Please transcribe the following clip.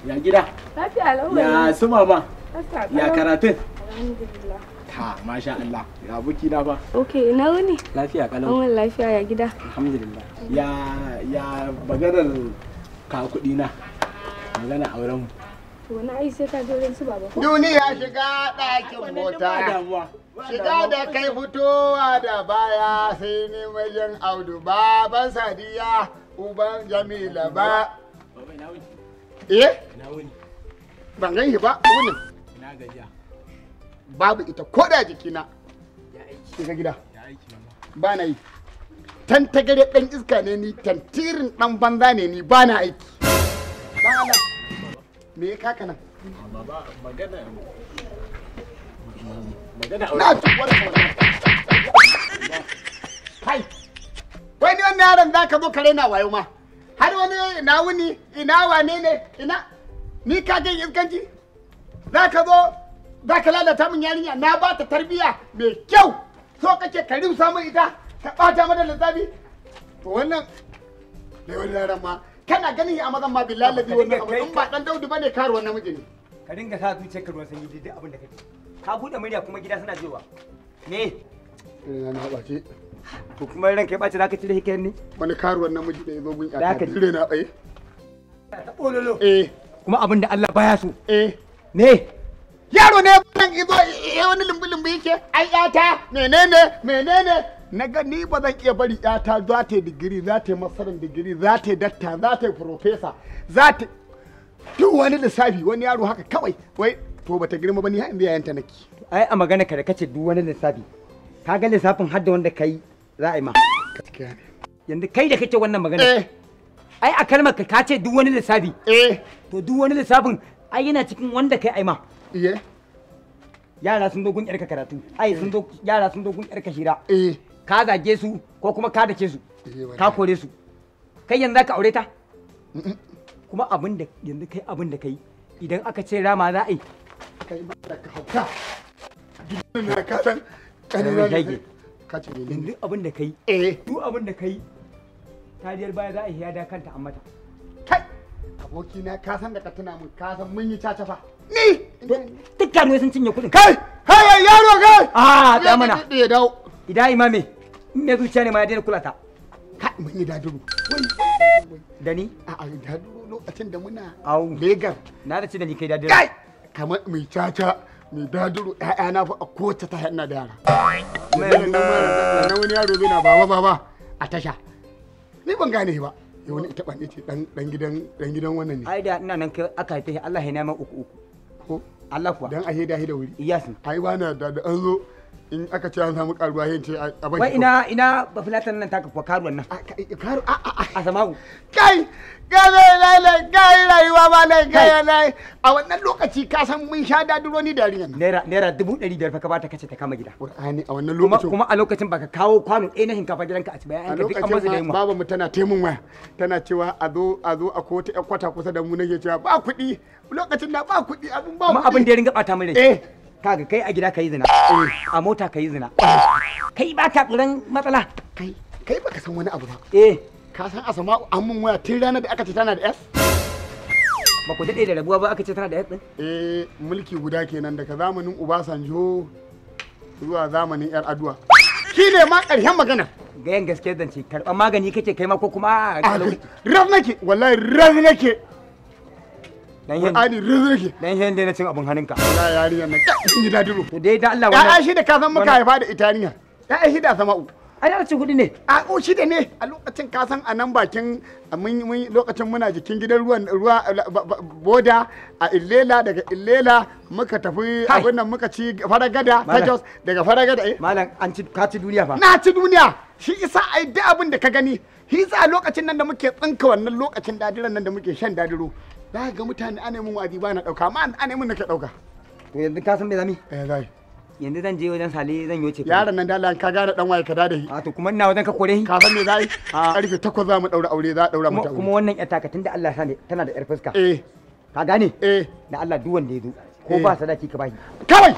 Ya gida? Lafiya lau. Ya su mama? Ya karatun? Alhamdulillah. Ta masha Allah. Ya buki na fa. Okay, ina wuni? Lafiya kalau. An lafiya ya gida. Alhamdulillah. Ya maganar ka kuɗi na. Magana auren mu. To wani ai sai ka je wurin su baba ko? Duniya shiga ɗakin mota. Shiga da kai fitowa da baya sai ni mijin Audu baban Sadiya uban Jamila ba. Baba ina wuni? Eh? Ina wuni? Ban gan shi ba wunin. Ina gajiya. Babu ita ko da jikina. Ya aiki. Shiga gida. Ya aiki mama. Ba na yi. Tantagare ɗan iska ne ni, tantirin ɗan banza ne ni, ba na aiki. Ba Allah. Me ya kaka nan? Baba magana magana Na tuwar kai. Wai ni wannan yaron za ka zo ka raina wayo ma. Har wani ina wuni, ina wane ne, ina ni ka ga iskanci? Za ka zo za ka lalata min yarinya, na ba ta tarbiyya mai kyau. So kake ka rusa min ita, ka ɓata mata lissafi. To wannan da wani yaron ma kana ganin a mazan ma billahi lazi wannan abu in ba dan Daudu bane karuwan namiji ne. Ka dinga sa zuciyar ka ruwan sanyi duk abin da kake. Ka buɗe murya kuma gida suna jewa. Me? Ina na ɓace. To kuma ranka ya ɓace za ka cire hikayar ne? Wani karuwan namiji da ya zo gun Da ƴata ka ji. dire na tsaye. Ta bololo. Eh Kuma abin da Allah baya so. eh Me? yaro ne nan izo eh wani lumbu lumbu yake ai ƴata menene menene na ga ni ba zan iya bari ƴata za ta yi digiri za ta yi masarin digiri za ta yi dakta za ta yi profesa za ta duk wani lissafi wani yaro haka kawai wai to bata girma ba ni har yanzu yayanta nake. Ai a magana ka da kace duk wani lissafi. Ka ga lissafin har da wanda kai za a yi ma. Gaskiya ne. Yanzu kai da kake wannan magana. Eh Ai a kalmar ka ce duk wani lissafi. eh To duk wani lissafin ai yana cikin wanda kai ai ma. iye Yara sun zo gun yarka karatu. Ai sun zo yara sun zo gun yarka hira. eh Ka zage su ko kuma ka dake su. Eh, wallahi. Ka kore su. Kai yanzu za ka aure ta? Kuma abin da yanzu kai abin da kai idan aka ce rama za a yi kai ba da ka hauka gidan na ka san kanina ne Shege. ka ce menene yanzu abin da kai eh duk abin da kai tariyar baya za a yi ya kanta an mata. kai abokina ka san da ka tuna mun ka san mun yi caca fa ni Duk karuwai sun cinye kuɗin. kai kai yaro kai Ah, tsaya mana. ya dawo Idan imame in mai zuciya ne ma ya daina kula ta. kai mun yi daduru wai wai, wai Da ni? a a daduru lokacin da muna Au. Legas Na da ce da ni kai dadiro. kai kamar mai caca mai daduru ƴaƴana fa a kowace ta ina da yara Kuma yanzu nan ma na wani yaro zai na baba baba a tasha ni ban gane ba ya wani ita ban ce dan dan gidan dan gidan wannan ne Ai da ina nan kai aka haife shi Allah ya nama uku uku. ko Allah kuwa. dan a heda da wuri Iyasin. ai ba na da da an zo in aka ce an samu karuwa yin ce a bai Wai ina ina ba filatan nan taka kuwa karuwan nan. karu a a a A sama'u. kai kai lai kai rayuwa ba lai kai lai a wannan lokaci ka san mun sha daduro ni da yarinyar nan Naira 500,000 fa ka bata kace ta kama gida. Qur'ani a wannan Kuma lokacin kuma a lokacin baka kawo kwano ɗaya na shinkafa gidanka a ci bayan a an ka duk an masa da lokacin yunwa. babu mu tana taimun waya tana cewa a zo a zo a ko ta ƴar kwata kusa da mu nake cewa ba kuɗi lokacin da ba kuɗi abun ba Kuma kuɗi abin da ya ringa ɓata min rai. eh Kaga kai a gida kayi zina. A mota kayi zina. Kai ba ka tsoron matsala. kai kai baka san wani abu ba Eh. ka san Asma'u an mun waya tun ranar da aka ce tana da S Ba ku daɗe da rabuwa ba aka ce tana da yatsin. eh mulki guda kenan daga zamanin Obasanjo zuwa zamanin yar Aduwa shi ne ma ƙarshen magana Gayan gaskiyar zance karɓar magani kake kai ma ko kuma a raf nake wallahi raf nake dan yin Qur'ani raf nake dan yin daina cin abin hannunka. wallahi yarinyar nan kai in ji dadiro To dai da Allah ya'ya wannan shida ka san muka haifa da ita yarinyar ya'ya shida Asma'u ai da cin kuɗi ne. a o shida ne a lokacin ka san a nan bakin a mun mun lokacin muna jikin gidan ruwan ruwa boda a Illela daga Illela muka tafi Kai. abin nan muka ci Faragada ta Malam. Jos daga Faragada eh Malam an ci ka ci duniya fa. na ci duniya shi isa ai duk abin da ka gani shi isa a lokacin nan da muke tsinka wannan lokacin dadiran nan da muke shan dadiro za ka ga mutane ana yi mun wa'azi ba na dauka amma ana yi mun nake dauka To yanzu ka san me zami? eh zai Yanzu zan je wajen Sale zan yoce. yaron nan da Allah ka gane dan waye ka da shi A to kuma ina wajen ka kore shi. ka san me zai Ah. karfe 8 za mu daura aure za a daura Kuma mata kuma aure wannan ƴar taka tunda Allah ya sa ne tana da ƴar fuska. eh Ka gane? eh Da Allah duk wanda ya zo ko Eh. ba sadaki ka bashi. kawai